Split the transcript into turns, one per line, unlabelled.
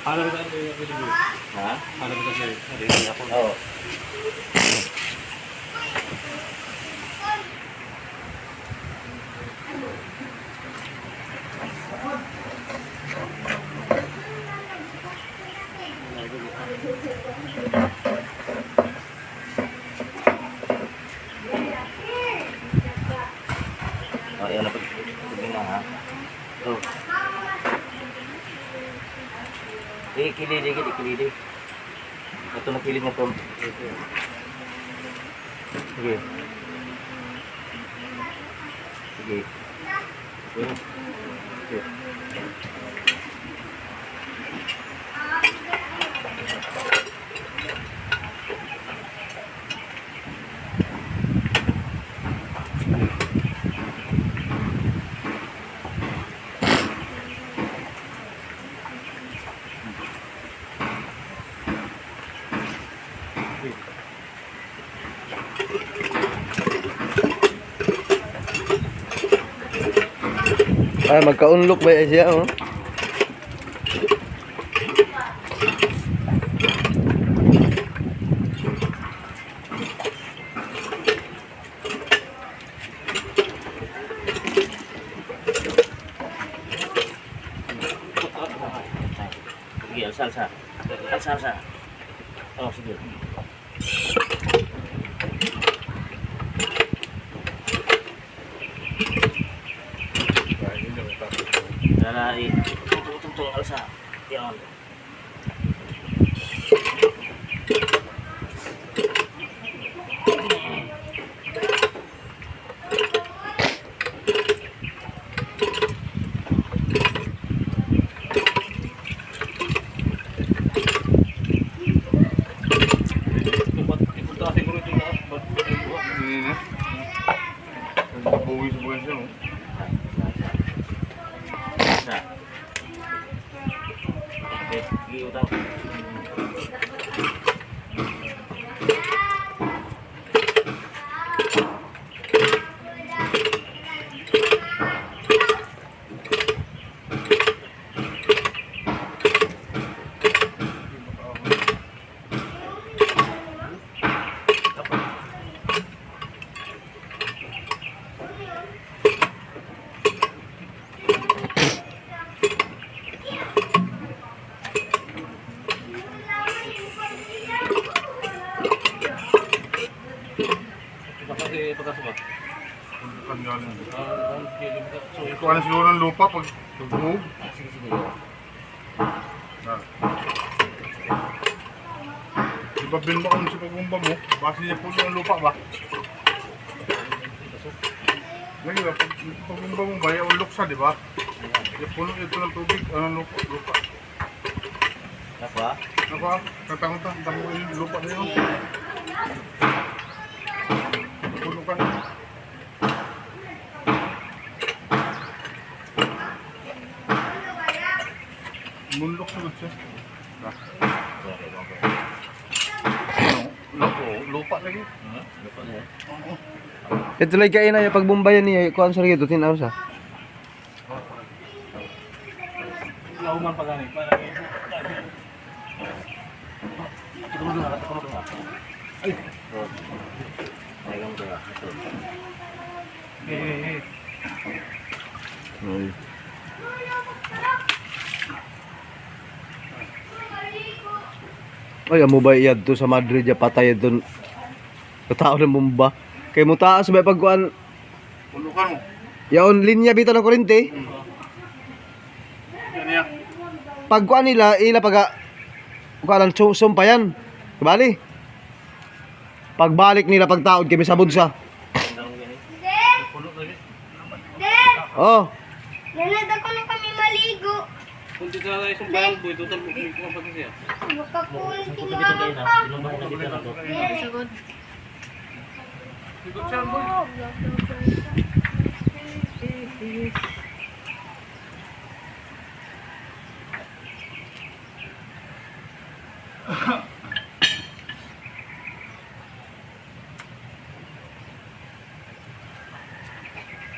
Ano ba tayo yung video?
Ha?
Ano ba tayo? Ano ako?
Oo. Oh, yan na pag tubig na ha. Oh. Eh, kilidi, kilidi, kilidi. Ito na kilid na to. Sige. Sige. Sige. Sige.
Ay, magkaunlok ba siya, oh?
Sige, alsa, alsa. Alsa, alsa. Oh, sige. Dala, eh. Tung, tung, tung, alsa. Yan.
Ipunta siguro ito na. Ba't
Hindi na. Nagbubuwi sa buwan siya, oh.
Alsa. Okay, sige, utang.
Baka si pagkaso ba?
Ang galing.
Ah, kilo ba? So,
Kuha na siguro ng lupa pag pagbuhog.
Ah, sige, sige.
Ah. Di ba binba kung sa pagbumba mo? Baka siya puno ng lupa ba? Lagi ba, pag pagbumba mo ba, yung luksa, di ba? Yung puno ito ng tubig, ano lupa, lupa.
Ako, ah.
Ako, tatangon ta, tango yung lupa na yun. Puno ka. Mundok sa siya. Ah.
Okay, okay.
Ano? Lupa, lupa lagi.
Lupa na yan.
Ito lang kain na yung pagbumbayan niya, kuan sa rito, tinaw sa.
Lauman pa gani. Para
Ito mo doon, ito mo doon. Ay! Oh. Ay, kamo doon. Ito.
Eh, eh,
Ay. Ay, amo ba iyad to sa Madrid ya patay doon. Katao ng bomba. Kay mo taas ba pagkuan
Puno ka mo.
yaon linya bitaw ng kuryente.
Yan yan.
Pagkuan nila ila pag kuan ang sumpayan. Bali. Pagbalik nila pagtaod kami sa budsa.
Puno lagi.
Oh,
Nanad ako na kami maligo.
Kung dito na tayo sumpayan, boy, total bukli ko pa siya.
Makakunti
Ito
nga
kayo na.
pa.
Tinumbahin na dito na to.
Ikot siya, boy.